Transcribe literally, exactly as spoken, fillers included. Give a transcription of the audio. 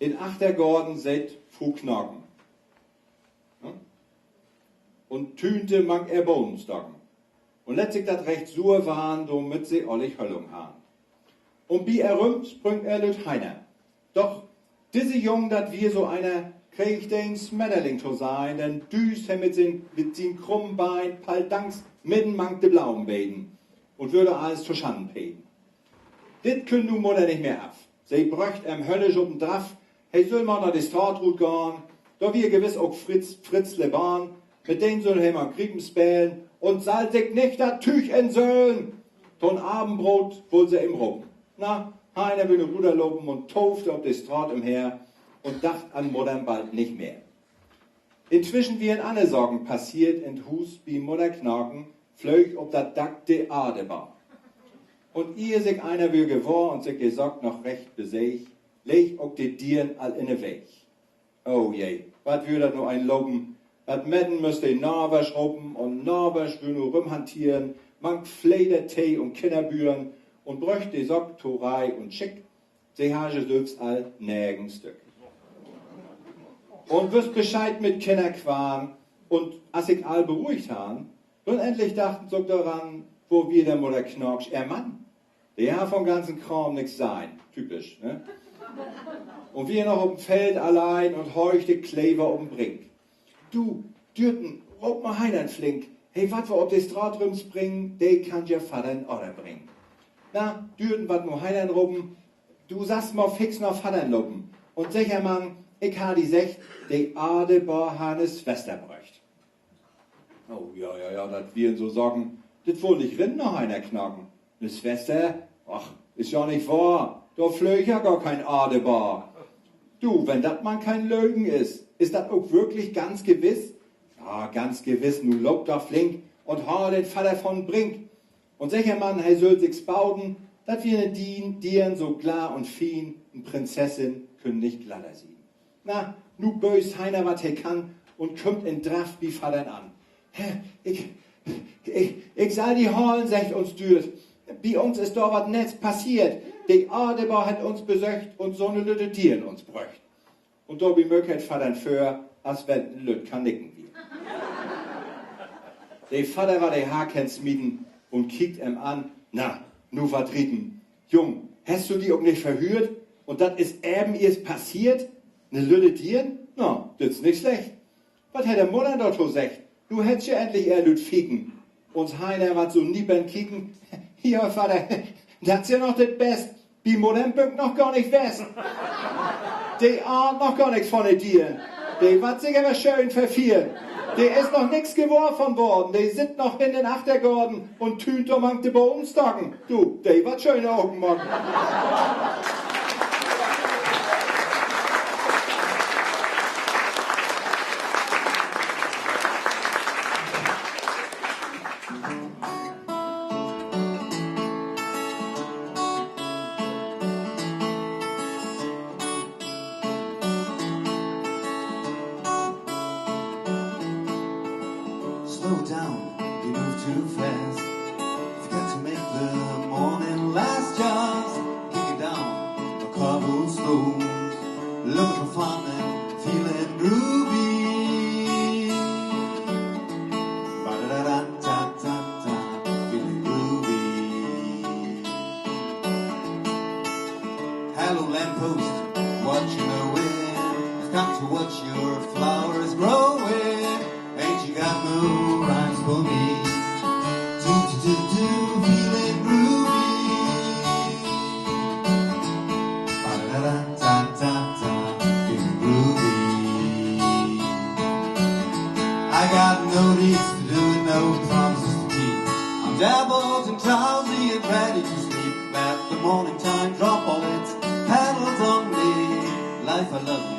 In Achtergoorn seet Fru Knaken, ne, un tüünt mank ehr Bohnenstaken un lett sik dat recht suur warrn, dormit se ollig Höllung harrn. Un bi ehr rüm sprüng ehr lütt Heiner. Doch disse Jung, dat wier so einer, kreeg de en Smetterling to sehn, denn düst he mit sien, mit sien krummen Been palldanks midden mank de Blaumenbeden un wöör allens to Schannen peden. Dit künn nu Mudder nich mehr af. Se bröcht em höllisch op en Draff, he süll man na de Straat rut gahn. Dor wier gewiss ok Fritz, Fritz Leban, mit den süll he man Griepen spelen un sall sik nich dat Tüüg insöhlen. To'n Avendbroot wull se em ropen. Na, Heiner wier nu rutlopen un toofde op de Straat ümher un dacht an Muddern bald nich mehr. Intwischen wieren anner Saken passeert in't Huus bi Mudder Knaken, flöög op dat Dack de Adebar. Un ehr sik einer wier gewahr un sik de Saak noch recht beseeg, leeg ok de Diern al in de Weeg. Oh je, wat wier dat nu en Lopen! Wat Medden müss de Naversch ropen un Naversch wier nu rümhantieren, mank Fleder, Tee un Kinnerbüren un bröcht de Saak to Reih un Schick. Se harr je sülvst al negen Stück un wüss Bescheed mit Kinnerkraam. Un as sik all beruhigt harrn, denn endlich dachten se ok doran, wo wier denn Mudder Knaken ehr Mann? De harr von ganzen Kraam nix sehn, typisch, ne? Un wier noch op 'n Feld alleen un höög de Klever op 'n Brink. Du, Dürten, roop mal Heinern flink. He warrt woll op de Straat rümspringen, de kann je Vadder in Order bringen. Na, Dürten warrt nu Heinern ropen, du sast mal fix na Vadder lopen un segg em man, ik harr di seggt, de Adebar harr 'ne Swester bröcht. Oh, ja, ja, ja, dat wieren so Saken, dit wull nich rin na Heiner Knaken. 'Ne Swester? Ach, is ja nich wahr, dor flöög ja gor keen Adebar. Du, wenn dat man keen Lögen is, is dat ok würklich ganz gewiss? Ja, ganz gewiss, nu loop doch flink un haal den Vadder von Brink. Un segg em man, he süll sik spoden, dat wier 'ne Dien, Diern so glatt un fien, en Prinzessin künn nich gladder sien. Na, nu böst Heiner, wat he kann, un kümmt in Draff bi Vadder an. He, ik, ik, ik sall di halen, seggt uns Dürt. Bi uns is dor wat Netts passeert. De Adebar hett uns besöcht un so 'ne lütte Diern uns bröcht. Un dorbi möök he Vadder vör, as wenn 't en lütt Kaninken wier. De Vadder warrt de Hack hensmieten un kiekt em an. Na, nu warrt rieten. Jung, hest du di ok nich verhüürt? Un dat is even eerst passeert? 'Ne lütte Diern? Na, dat is nich slecht. Wat hett de Mudder dorto seggt? Nu hett se endlich ehr lütt Fieken. Uns Heiner warrt so niepern kieken. Ja, Vadder, dat is ja noch dat Best. Bi Mudder bün ik noch gor nich west. De ahnt noch gor nix von de Diern. De warrt sik aver schöön verfieren. De is noch nix gewohr von worrn. De sitt noch in den Achtergoorn un tüünt dor mank de Bohnenstaken. Du, de warrt schöne Ogen maken. Slow down, you move too fast. Forgot to make the morning last. Just kicking down the cobblestones, looking for fun and feeling groovy. Ba-da-da-da-da-da-da, feeling groovy. Hello, lamppost, what you knowin'? I've come to watch your flowers growin'. Ain't you got no rhymes for me? Do, do, do, do, feeling groovy. Ba-da-da-da-da-da, feeling groovy. I got no deeds to do, no promises to keep. I'm dabbled and drowsy and ready to sleep. Let the morning time drop all its petals on me. Life I love.